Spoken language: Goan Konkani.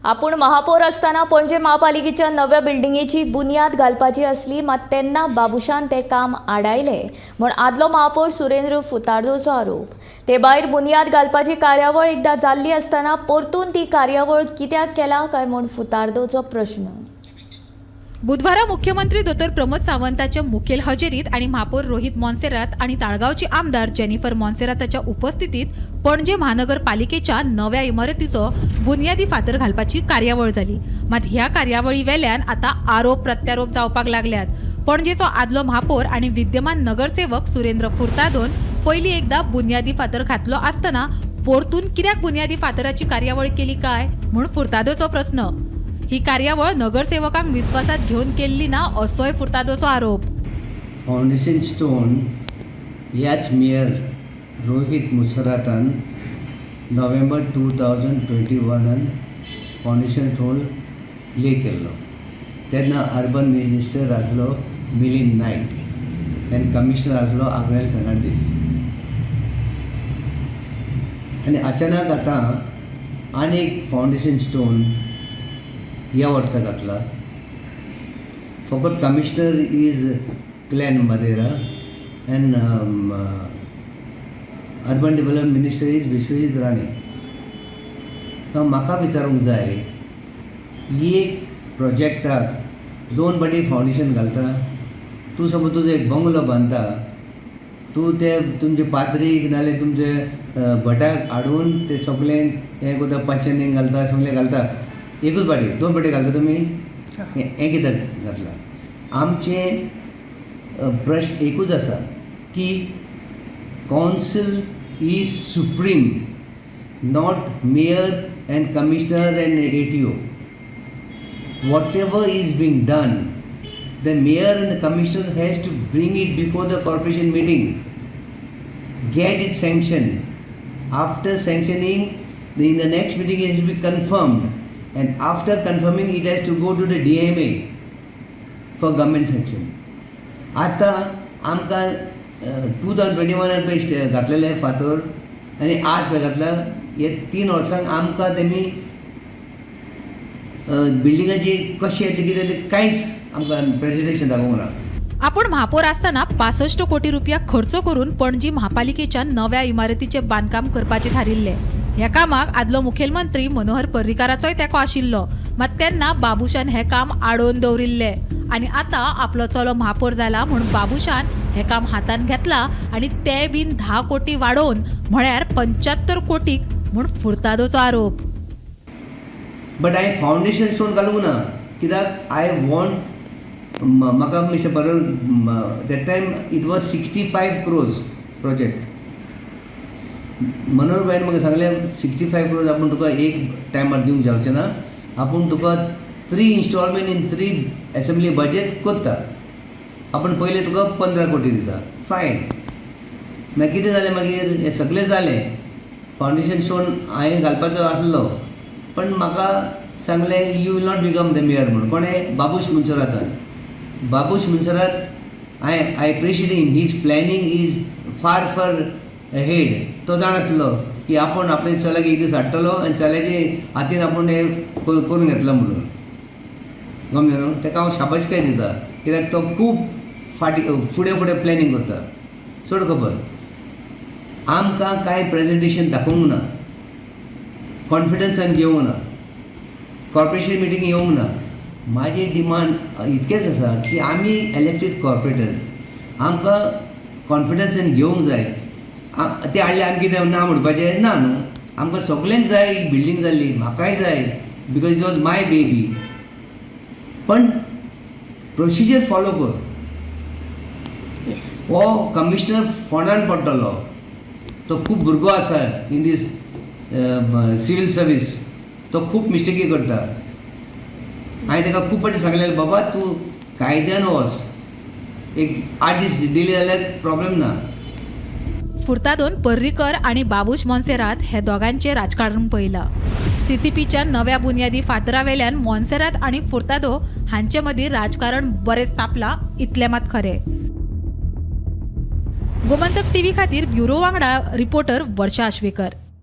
आपूण महापौर आसतना पणजे महापालिकेच्या नव्या बिल्डिंगेची बुन्याद घालपाची आसली, मात तेन्ना बाबुशान तें काम आडायलें म्हूण आदलो महापौर सुरेंद्र फुतार्दोचो आरोप. ते भायर बुन्याद घालपाची कार्यावळ एकदां जाल्ली आसतना परतून ती कार्यावळ कित्याक केला काय म्हूण फुतार्दोचो प्रश्न. बुधवारा मुख्यमंत्री दोतोर प्रमोद सावंताच्या मुखेल हजेरीत आणि महापौर रोहित मोन्सेरात आणि ताळगावचे आमदार जेनिफर मोन्सेराताच्या उपस्थितीत पणजे महानगरपालिकेच्या नव्या इमारतीचो बुनियादी फातर घालपाची कार्यावळ जाली. मात ह्या कार्यावळी वेल्यान आतां आरोप प्रत्यारोप जावपाक लागल्यात. पणजेचो आदलो महापौर आणि विद्यमान नगरसेवक सुरेंद्र फुर्तादोन पयलीं एकदां बुनियादी फातर घातलो आसतना परतून कित्याक बुनियादी फातराची कार्यावळ केली काय म्हूण फुर्तादोचो प्रस्न. ही कार्यावळ नगरसेवकांक विस्वासात घेवन केल्ली ना असोय फुर्तादोचो आरोप. फावंडेशन स्टोन ह्याच मेयर रोहीत मुसरातान नोव्हेंबर 2021 फावंडेशन स्टोन ले केल्लो. तेन्ना अर्बन मिनिस्टर आसलो मिलिंद नायक आनी कमिशनर आसलो आग्नेल फेर्नांडीस. आनी अचानक आतां आनी एक फावंडेशन स्टोन ह्या वर्सा घातला. फकत commissioner is Glenn Madeira and urban development minister is Vishwajit Rane. म्हाका विचारूंक जाय, एक प्रोजेक्टाक दोन पाटी फावंडेशन घालता. तूं समज तुजो एक बंगलो बांदता, तूं ते तुमचे पाद्रीक नाल्यार तुमचे भटाक हाडून ते सगळें हें करता, पाचेनी घालता, सगळें घालता. एकूच पाटी, दोन पाटी घालता तुमी. हें कित्याक घातलां? आमचें प्रश्न एकूच आसा की council is supreme, not mayor and commissioner and ATO. Whatever is being done, the mayor and the commissioner has to bring it before the corporation meeting, get it sanctioned. After sanctioning, in the next meeting it has to be confirmed, and after confirming it has to go to the DMA for government sanction. आतां आमकां 2021 पळय घातलेले फातर आनी आज पळय घातला, हे 3 वर्सांक आमकां तेमी बिल्डिंगाची कशी येतली, कितें जातली, कांयच आमकां प्रेजेंटेशन दाखोवंक ना. आपण महापौर असताना 65 कोटी रुपया खर्च करून पणजी महापालिकेच्या नव्या इमारतीचे बांदकाम करपाचे थारिल्ले. ह्या कामाक आदलो मुखेलमंत्री मनोहर पर्रीकाराचोय तेंको आशिल्लो. मात तेन्ना बाबूशान हें काम आडोवन दवरिल्लें आनी आतां आपलो चलो महापौर जाला म्हूण बाबूशान हें काम हातान घेतलां आनी ते बीन 10 कोटी वाडोवन, म्हळ्यार 75 कोटीक म्हूण फुर्तादोचो आरोप. बट हांवें फावंडेशन स्टोन घालूंक ना, कित्याक I want म्हाका mister Parrikar, that time it was 65 crores project. Manohar भाईन म्हाका सांगलें, 65 क्रोर्स आपूण तुका एक टायमार दिवंक जावचें ना, आपूण तुका three installment in three assembly budget करता, आपूण पयलें तुका 15 कोटी दिता. फायन. मागीर कितें जालें? मागीर हें सगळें जालें. फावंडेशन स्टोन हांवें घालपाचो आसलो, पण म्हाका सांगलें, "You will not become the mayor" म्हणून. कोणें? Babush मुन्सरातान. Babush मुन्सरात, I appreciate him, his planning is far far ahead. तो जाण आसलो की आपूण आपल्या चल्याक एक दीस हाडटलो आनी चल्याचे हातीन आपूण हें करून घेतलो म्हणून. गमलें न्हू? ताका हांव शाबासकाय दिता, कित्याक तो खूब फाटीं फुडें फुडें प्लॅनिंग करता. चड खबर आमकां कांय प्रेजेंटेशन दाखोवंक ना, कॉन्फिडन्सान घेवंक ना, कॉर्पोरेशन मिटींग येवंक ना. म्हाजी डिमांड इतकेंच आसा की आमी इलेक्टेड कॉर्पोरेटर्स, आमकां कॉन्फिडन्सान घेवंक जाय. ते हाडले, आमी कितें ना म्हणपाचें ना न्हू. आमकां सगल्यांक जाय ही बिल्डींग जाल्ली, म्हाकाय जाय, because it was my baby. पण प्रोसिजर फॉलो कर. हो कमिशनर फोंडान पडटलो. तो खूब भुरगो आसा इन दीस सिवील सर्वीस, तो खूब मिस्टेकी करता. हांवें ताका खूब फावटी सांगलेलें, बाबा तूं कायद्यान वच, एक 8 दीस डिले जाल्यार प्रॉब्लेम ना. फुर्तादोन पर्रीकर आणि बाबूश मोन्सेरात हे दोगांचे राजकारण पळयलां. सीसीपीच्या नव्या बुन्यादी फातरावेल्यान मोन्सेरात आणि फुर्तादो हांचे मदीं राजकारण बरेंच तापलां, इतलें मात खरें. गोमंतक टीव्ही खातीर ब्युरो वांगडा रिपोर्टर वर्षा आश्वेकर.